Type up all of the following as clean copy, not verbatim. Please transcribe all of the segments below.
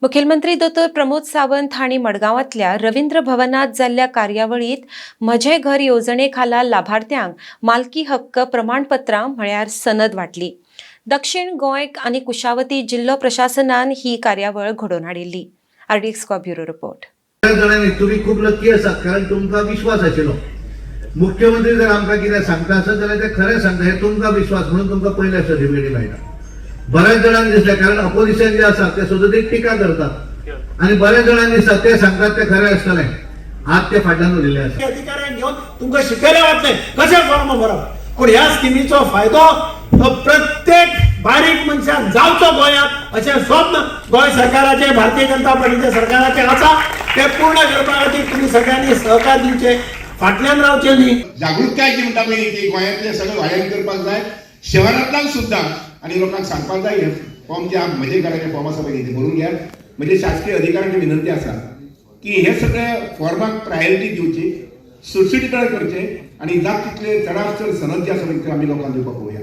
मुखेलमंत्री दोतोर प्रमोद सावंत हांणी मडगांवांतल्या रवींद्र भवनात जाल्ल्या कार्यावळीत म्हजें घर येवजणे खाला लाभार्थ्यांक मालकी हक्क प्रमाणपत्रां म्हळ्यार सनद वांटली. दक्षिण गोंय आनी कुशावती जिल्लो प्रशासनान ही कार्यावळ घडोवन हाडिल्ली. RDX bureau report. बऱ्याच जाणांनी, तुमी खूब लक्की आसात, कारण तुमकां विश्वास आशिल्लो. मुख्यमंत्री जर आमकां कितें सांगता आसत जाल्यार ते खरें सांगता हे तुमकां विश्वास, म्हणून तुमकां पयलें सर्टिफिकेटी मेळटा. बऱ्याच जाणांक दिसलें, कारण अपोजिशन जे आसा ते सदोदीत टिका करतात आनी बऱ्याच जाणांक दिसता ते सांगतात ते खरें आसतलें. आज ते फाटल्यान उरिल्ले आसा. अधिकाऱ्यांक घेवन तुमकां शिकयलें वतलें कशें फॉर्म भरप. पूण ह्या स्किमीचो फायदो तो प्रत्येक बारीक मनशाक जावचो गोंयांत, अशें स्वप्न गोंय सरकाराचें, भारतीय जनता पार्टीच्या सरकाराचें आसा. तें पूर्ण करपा खातीर तुमी सगळ्यांनी सहकार दिवचे, फाटल्यान रावचे न्ही. जागृताय जी म्हणटा पळय ती गोंयांतले सगळे वाड्यांनी करपाक जाय, शहरांतल्यान सुद्दां, आनी लोकांक सांगपाक जाय, हे फॉर्म जे म्हजे घराचे फॉर्म आसा पळय, ते भरून घेयात. म्हणजे शासकीय अधिकाऱ्यांची विनंती आसा की हे सगळे फॉर्माक प्रायोरिटी दिवची, सुटसुटीकरण करचे आनी जात तितले चडात चड सनद जे आसा पळय, ते आमी लोकांक दिवपाक पळोवया,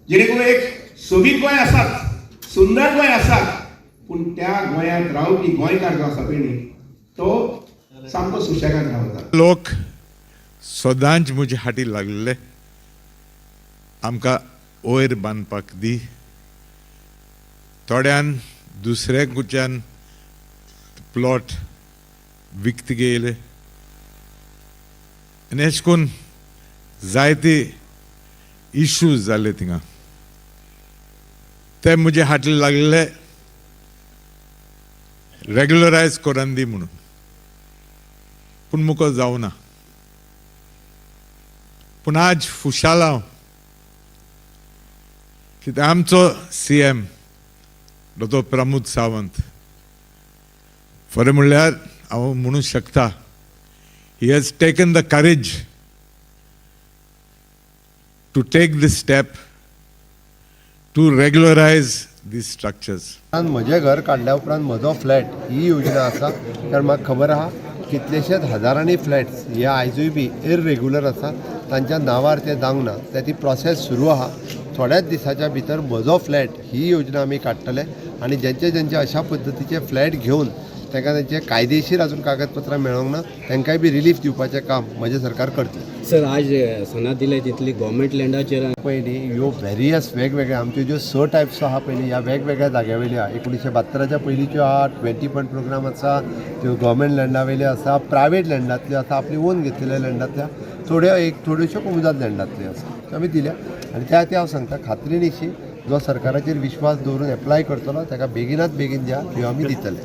जेणे करून एक सोबीत गोंय आसात, सुंदर गोंय आसात, पूण त्या गोंयांत रावपी गोंयकार जो आसा पळय न्ही, तो सामको सुशेगाद रावता. लोक सदांच म्हजे हाटी लागलेले, आमकां वयर बांदपाक दी. थोड्यान दुसऱ्या कुच्यान प्लॉट विकत घेयले आनी अशें करून जायते इश्यूज जाले थिंगा. ते म्हजे हाटी लागलेले रेगुलरायज करून दी म्हणून, पूण मुको जावना. पूण आज खुशाल हांव, कित्याक आमचो सीएम दोतोर प्रमोद सावंत, खरें म्हणल्यार हांव म्हणूंक शकता, he has taken the courage to take this step to regularize these structures. उपरांत म्हजें घर काडल्या उपरांत म्हजो फ्लॅट ही योजना आसा, कारण म्हाका खबर आहा, कितलेशेच हजारांनी फ्लॅट्स हे आयजूय बी इरेग्युलर आसा, तांच्या नांवार ते जावंक ना. ते ती प्रोसेस सुरू आहा. थोड्याच दिसाच्या भितर म्हजो फ्लॅट ही योजना आमी काडटले आनी जेंचे जेंचे अशा पद्दतीचे फ्लॅट घेवन तांकां तेंचे कायदेशीर अजून कागदपत्रां मेळोंक ना, तांकांय बी रिलीफ दिवपाचें काम म्हजें सरकार करतलें. सर, आज सनद दिले तितली गव्हर्मेंट लँडाचेर. पयलीं ह्यो वेरियस वेगवेगळे आमच्यो ज्यो स टायप्स आहा पयलीं, ह्या वेगवेगळ्या जाग्या वयल्यो आहा. 1972च्या पयलींच्यो आहा, 20 पॉयंट प्रोग्राम आसा, त्यो गव्हर्मेंट लँडा वयल्यो आसा, प्रायवेट लँडांतल्यो आसा, आपली ओन घेतलेल्या लँडांतल्या थोड्यो, एक थोड्योश्यो कोमुनिदाद लँडांतल्यो आसा, त्यो आमी दिल्या. आनी त्या खातीर हांव सांगता खात्रीनिशी, जो सरकाराचेर विश्वास दवरून एप्लाय करतलो ताका बेगिनात बेगीन ज्या ह्यो आमी दितले.